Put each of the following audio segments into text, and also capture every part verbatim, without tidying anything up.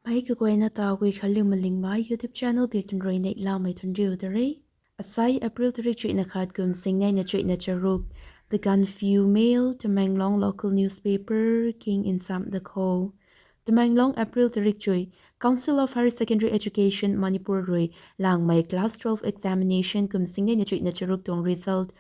Mei kaguayna ta Guikhanliu Malingmei YouTube channel biak tun rui neihlamei tun riu ta re. Asai April tarik chuihna khat kum singneina chuihna charuk. The Gaanphiu Mail, Tamenglong local newspaper king nsam da kho. Tamenglong, April tarik chuih. Council of Higher Secondary Education Manipur rui langmei class twelve examination kum singneina chuihna charuk tuang result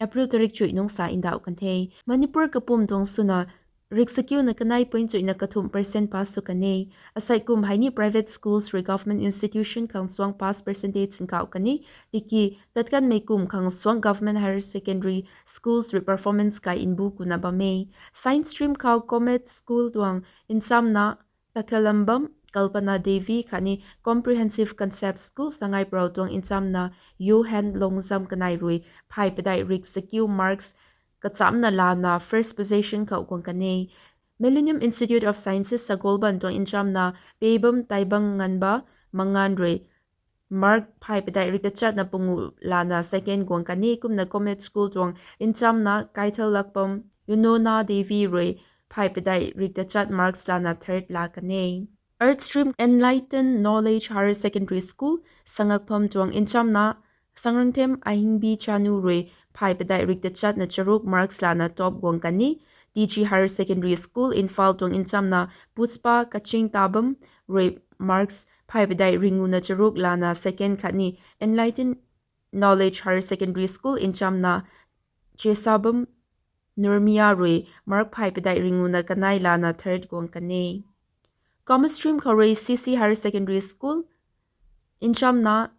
April tarik chuih nungc sa ndauh kan the. Manipur kapwm tuang swna riksakiuna kanei point chuihna kathumh percent pass sw kan e. Asei kum hei ni private schools rui government institution khang suang pass percentage nkauh kan e. Tiki tat kanmei kum khang suang government higher secondary schools rui performance kai nbu kuna bam e. Science stream khou COMET School tuang nchamna Takhalambam Kalpana Devi khatni Comprehensive Concept School Sangaiprou tuang nchamna Yohan Longzam kanei rui phay padeih riksakiu marks kachamna lana first position khou guang kan e. Millennium Institute of Sciences Sagolband tuang nchamna Peibam Taibang Nganba Mangan rui mark phay padeih riktachatna pungu lana second guang kan e. Kumna COMET School tuang nchamna Kaithal Lakpam Yunona Devi rui phay padeih riktachat marks lana third la kan e. Arts stream Enlighten Knowledge Higher Secondary School Sangakpham tuang nchamna Sangrangthem Ahingbi Chanu rui phay padeih riktachatna charuk marks lana top guang kan e. TG Higher Secondary School Imphal tuang nchamna Pushpa Kaching Tabam rui marks phay padeih ringuna charuk lana second khatni Enlighten Knowledge Higher Secondary School nchamna Chesabam Nurmia rui mark phay padeih ringuna kanei lana third guang kan e. Commerce stream khou rui CC Higher Secondary School nchamna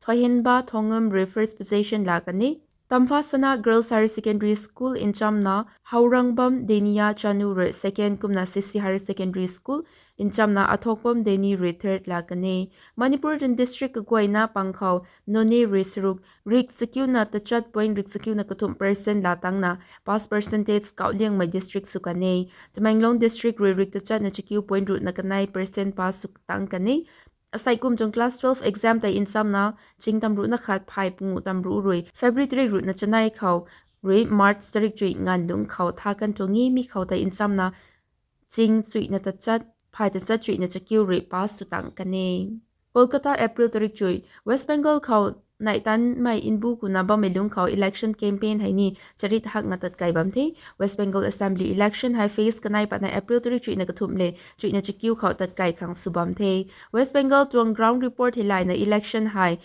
Thoihenba Thongam rui first position la kan e. Tamphasana Girls Higher Secondary School nchamna Haurangbam Denia Chanu rui second kumna CC Higher Secondary School nchamna Athokbam Deni rui third la kan e. Manipur tuang district kaguayna pang khou Noney rui saruk riksakiuna tachat point riksakiuna kathumh percent la tangna pass percentage kauh liangmei district sw kan e. Tamenglong district rui riktachatna chakiu point ruhna kanei percent pass sw tang kan e. Asei kum tuang class twelve exam tei nchamna ching tamruhna khat phay pungu tamruh rui February tarik ruhna chanei khou rui March tarik chuih nganv lungc khou tha kan tuang e. Mi khou tei nchamna ching chuihna tachat phay tachat chuihna chakiu rui pass sw tang kan e. Kolkata, April tarik chuih. West Bengal khou neih tanmei nbu kuna bammei lungc khou election campaign hei ni charit hakna tat kai bam the. West Bengal Assembly election hei phase kanei patna April tarik chuihna kathumh le chuihna chakiu khou tat kai khang sw bam the. West Bengal tuang ground report hei layna election hei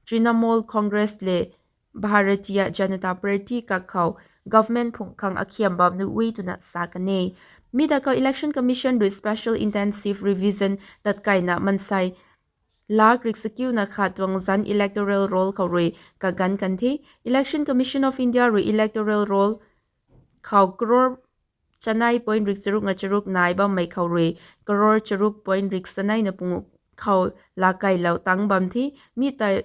Trinamool Congress le Bharatiya Janata Party kak khou government phungc khang akhiam bam nuh e twna sa kan e. Mi da khou Election Commission rui special intensive revision tat kaina mansei lak riksakiuna khat tuang zan electoral roll khou rui kaganv kan the. Election Commission of India rui electoral roll khou crore chanei point rik charuk nga charuk nai bammei khou rui crore charuk point rik chanei na pungu khou lakailou tang bam the. Mi tei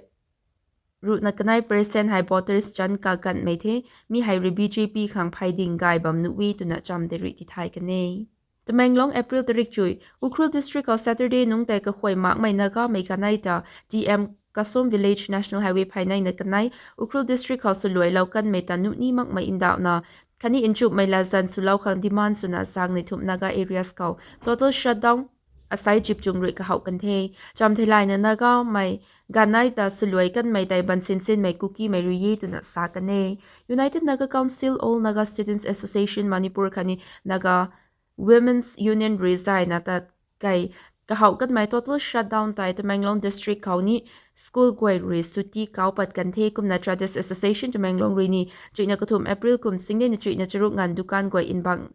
ruhna kanei percent hei voters chan kaganvmei the. Mi hei rui BJP khang phey ding gay bam nuh e twna cham tei rui tithay kan e. Tamenglong, April tarik chuih. Ukhrul district khou Saturday nungc tei kakhuay makmei Nagamei kanei ta TM Kasom Village National Highway phey neina kanei Ukhrul district khou swluailou kanmei ta nuh ni makmei ndauhna khatni nchumhmei latzan swlou khang demand swna sang ni thumh Naga areas khou total shutdown asai chipchung rui kahouh kan the. Cham theilayna Nagamei ganei ta swluai kanmei tei bansinsinmei Kukimei rui e twna sa kan e. United Naga Council, All Naga Students Association Manipur khatni Naga Women's Union rui zayna tat kei kahouh kanmei total shutdown tei Tamenglong district khou ni school guay rui suti kau pat kan the. Kumna Traders Association Tamenglong rui ni chuihna kathumh April kum singneina chuihna charuk nganv dukan guay nbang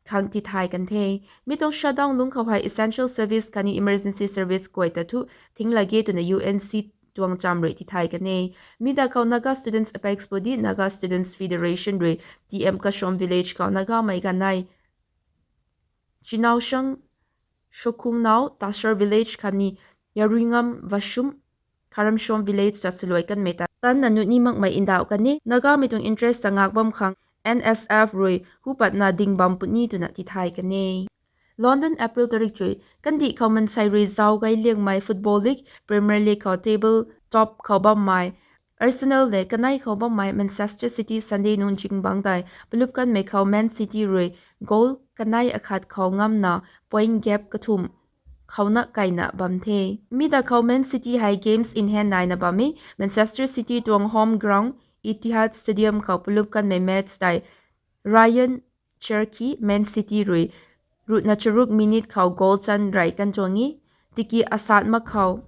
khang tithay kan the. Mi tuang shutdown lungc khou hei essential service khatni emergency service guay ta thu thing lage twna UNC tuang cham rui tithay kan e. Mi da khou Naga Students Apex Body, Naga Students Federation rui TM Kasom Village khou Nagamei ganei Chinaoshang Shokhungnao Tasar Village khatni Yaruingam Vashum Kharamshom Village ta swluai kanmei ta tanna nuh ni makmei ndauh kan e. Nagamei tuang interest ta ngak bam khang NSF rui hu patna ding bam puni twna tithay kan e. London, April tarik chuih. Kandih khou mansei rui zauc gay liangmei Football League, Premier League khou table top khou bammei Arsenal le kanei khou bammei Manchester City Sunday nungc zingbangc tei palup kanmei khou Man City rui goal kanei akhat khou ngamna point gap kathumh khouna kaina bam the. Mi da khou Man City hei games in hand naina bam e. Manchester City tuang home ground Etihad Stadium khou palup kanmei match tei Ryan Cherki Man City rui ruhna charuk minute khou goal chan rey kan tuang e. Tiki asat mak khou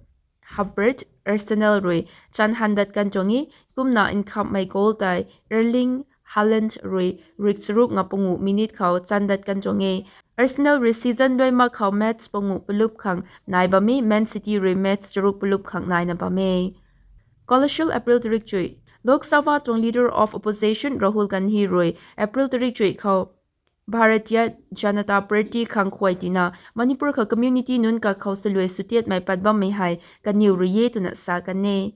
Havertz Arsenal rui chan handat kan tuang e. Kumna nkhamhmei goal tei Erling Haaland rui ruh charuk nga pangu minute khou chandat kan tuang e. Arsenal rui season luai mak khou match pangu palup khang nai bam e, Man City rui match charuk palup khang naina bam e. Colossal April tarik chui. Lok Sabha tuang Leader of Opposition Rahul Gandhi rui April tarik chui khou Bharatiya Janata Party khang khuay tina Manipur khou community nunc kakhou saluai sutiatmei pat bammei hei kaniw rui e twna sa kan e.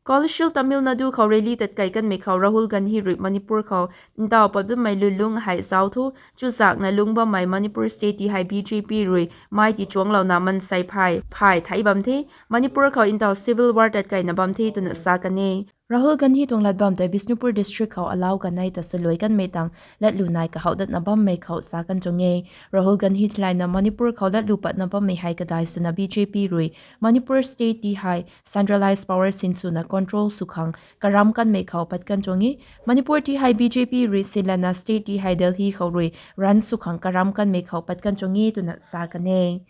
Colossal Tamil Nadu khou rally tatkai kanmei khou Rahul Gandhi rui Manipur khou ntaw pat bammei lulung hei zauc thu, chuzakna lung bammei Manipur state ti hei B J P rui mai ti chuanglouna mansei phay phay thei bam the, Manipur khou ntaw civil war tatkaina bam the twna sa kan e. Rahul Gandhi tuang lat bam tei Bishnupur district khou alau kanei ta saluai kanmei tang latlu nai kahouh datna bammei khou sa kan tuang e. Rahul Gandhi theilayna Manipur khou latlu patna bammei hei kadai swna B J P rui Manipur state ti hei centralized power sinswna control sw khang karam kanmei khou pat kan tuang e. Manipur ti hei B J P rui sinlana state ti hei Delhi khou rui run sw khang karam kanmei khou pat kan tuang e twna sa kan e.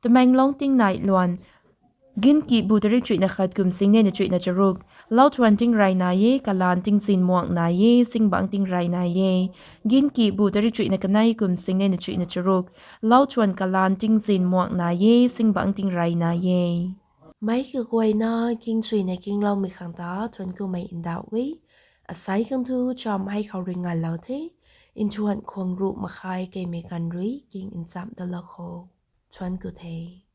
Tamenglong tingnai luan. Ginki bu tarik chuihna khat kum singnei na chuihna charuk. Lauthuan tingrey nai e, kalan tingzin muang nai e, singbangc tingrey nai e. Ginki bu tarik chuihna kanei kum singnei na chuihna charuk. Lauthuan kalan tingzin muang nai e, singbangc tingrey nai e. Meic kaguayna kingchuina kingloumei khang ta thuanc kumei ndauh e. Asei khang thu cham hei khou rui nganlou the. Nthuan khuang ruh makhai keimei ganv rui king nchamh dalou kho. Thuanc ku the.